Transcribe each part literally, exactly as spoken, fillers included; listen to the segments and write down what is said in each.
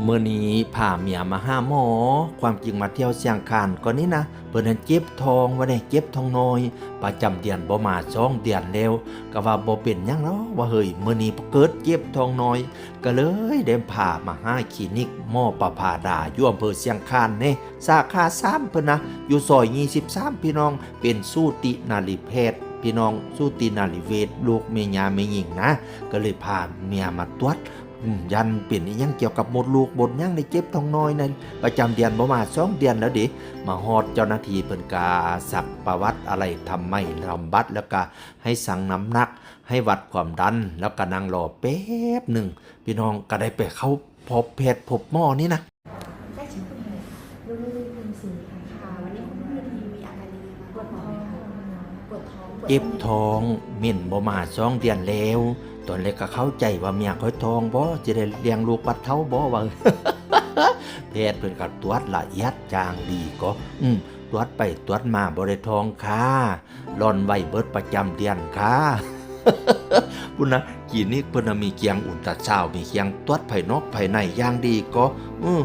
มื้อนี้พาเมียมาหาหมอ ความจริงมาเที่ยวเชียงคานก็นี่นะ เพิ่นนั้นเจ็บท้องว่าแน่ เจ็บท้องน้อย ประจำเดือนบ่มาสองเดือนแล้ว ก็ว่าบ่เป็นหยังหรอกว่าเฮ้ย มื้อนี้เกิดเจ็บท้องน้อย ก็เลยได้พามาหาคลินิกหมอประภาดา อยู่อำเภอเชียงคานแน่ สาขาสามเพิ่นนะ อยู่ซอยยี่สิบสาม พี่น้อง เป็นสูตินารีแพทย์ พี่น้อง สูตินารีเวช โรคแม่ย่าแม่หญิงนะ ก็เลยพาเมียมาตรวจ อืม ย่านเป็นอิหยังเกี่ยวกับมดลูกมดหยัง ได้เจ็บท้องน้อยนั่น ประจำเดือนบ่มาสองเดือนแล้วเด้ มาฮอดเจ้าหน้าที่เพิ่นก็ซักประวัติอะไร ทำไม้ทำบัตร แล้วก็ให้ชั่งน้ำหนัก ให้วัดความดัน แล้วก็นั่งรอแป๊บหนึ่ง พี่น้องก็ได้ไปเข้าพบแพทย์พบหมอนี่นะ ค่ะ วันนี้คุณพอดีมีอาการยังไงบ้าง ปวดท้อง ปวดท้อง เจ็บท้อง เหม็นบ่มาสองเดือนแล้ว ตอนแรกก็เข้าใจว่าเมียข้อยท้องบ่ สิได้เลี้ยงลูกบัดเฒ่าบ่ว่า แพทย์เพิ่นก็ตรวจละเอียดอย่างดีก็ อืม ตรวจไปตรวจมาบ่ได้ท้องค่ะ หล่อนไว้เบิดประจำเดือนค่ะ พุ้นนะ คลินิกเพิ่นน่ะมีเครื่องอุลตราซาวด์ มีเครื่องตรวจภายนอกภายในอย่างดีก็ อือ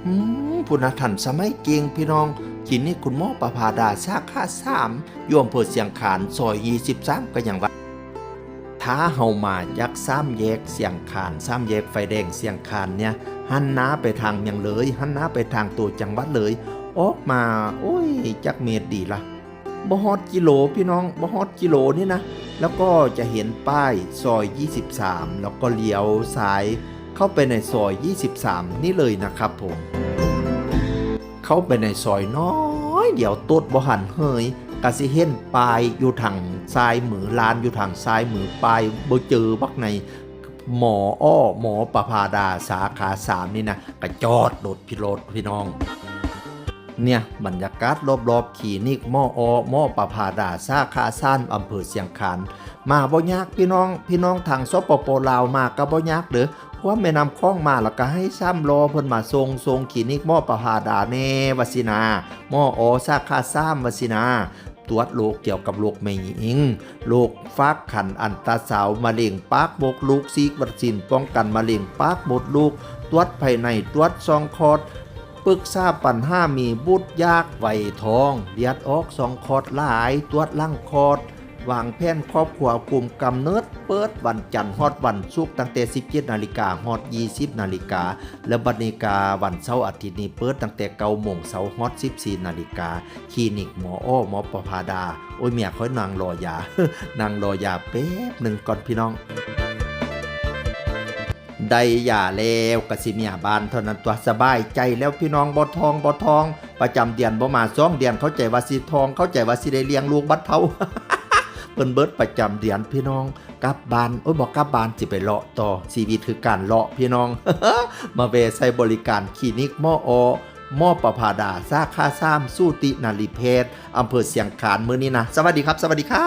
อืม พุ้นนะ ทันสมัยเก่งพี่น้อง คลินิกคุณหมอประภาดาสาขาสาม อยู่อำเภอเชียงคาน ซอยยี่สิบสาม ก็ยังว่า ถ้าเฮามาจากสามแยกเชียงคาน สามแยกไฟแดงเชียงคานเนี่ย หันหน้าไปทางเมียงเลย หันหน้าไปทางตัวจังหวัดเลย ออกมา โอ้ย จักเมตรดีละ บ่ฮอดกิโลพี่น้อง บ่ฮอดกิโลนี่นะ แล้วก็จะเห็นป้ายซอยยี่สิบสาม แล้วก็เลี้ยวซ้ายเข้าไปในซอยยี่สิบสามนี่เลยนะครับผม เข้าไปในซอยน้อยเดียว โต๊ดบ่หันเหย ก็สิเห็นป้ายอยู่ทางซ้ายมือ ร้านอยู่ทางซ้ายมือ ป้ายบ่เจอบักใน หมออ้อ หมอประภาดาสาขาสามนี่นะ ก็จอดรถพี่ รถพี่น้อง เนี่ย บรรยากาศรอบๆคลินิกหมออ้อ หมอประภาดาสาขาสาม อำเภอเชียงคาน มาบ่ยากพี่น้อง พี่น้องทาง สปป ลาว มาก็บ่ยากเด้อ ข้ามแม่น้ำของมาแล้วก็ให้สามล้อเพิ่นมาส่ง ส่งคลินิกหมอประภาดาแน่ว่าสินะ หมออ้อสาขาสามว่าสินะ ตรวจโรคเกี่ยวกับโรคแม่หญิง โรคฝากครรภ์ อัลตราซาวด์ มะเร็งปากมดลูก ฉีดวัคซีนป้องกันมะเร็งปากมดลูก ตรวจภายใน ตรวจช่องคลอด ปรึกษาปัญหามีบุตรยาก วัยท้อง เลือดออกช่องคลอดหลาย ตรวจหลังคลอด วางแผนครอบครัว คุมกำเนิด เปิดวันจันทร์ฮอดวันศุกร์ ตั้งแต่สิบเจ็ดนาฬิกาฮอดยี่สิบนาฬิกา และบัดนี้กาวันเสาร์อาทิตย์นี้เปิดตั้งแต่เก้าโมงเช้าฮอดสิบสี่นาฬิกา คลินิกหมออ้อ หมอประภาดา โอ้ย เมียข้อยนั่งรอยา นั่งรอยาแป๊บหนึ่งก่อนพี่น้อง ได้ยาแล้วก็สิเมียบ้านเท่านั้นตัว สบายใจแล้วพี่น้อง บ่ท้อง บ่ท้อง ประจำเดือนบ่มาสองเดือน เข้าใจว่าสิท้อง เข้าใจว่าสิได้เลี้ยงลูกบัดเฒ่า เพิ่นเบิดประจำเดือนพี่น้อง กลับบ้าน โอ้ย บ่กลับบ้าน สิไปเลาะต่อ ชีวิตคือการเลาะพี่น้อง มาแวะใช้บริการคลินิกหมออ้อ หมอประภาดา สาขาสาม สูตินารีแพทย์ อำเภอเชียงคาน มื้อนี้นะ สวัสดีครับ สวัสดีครับ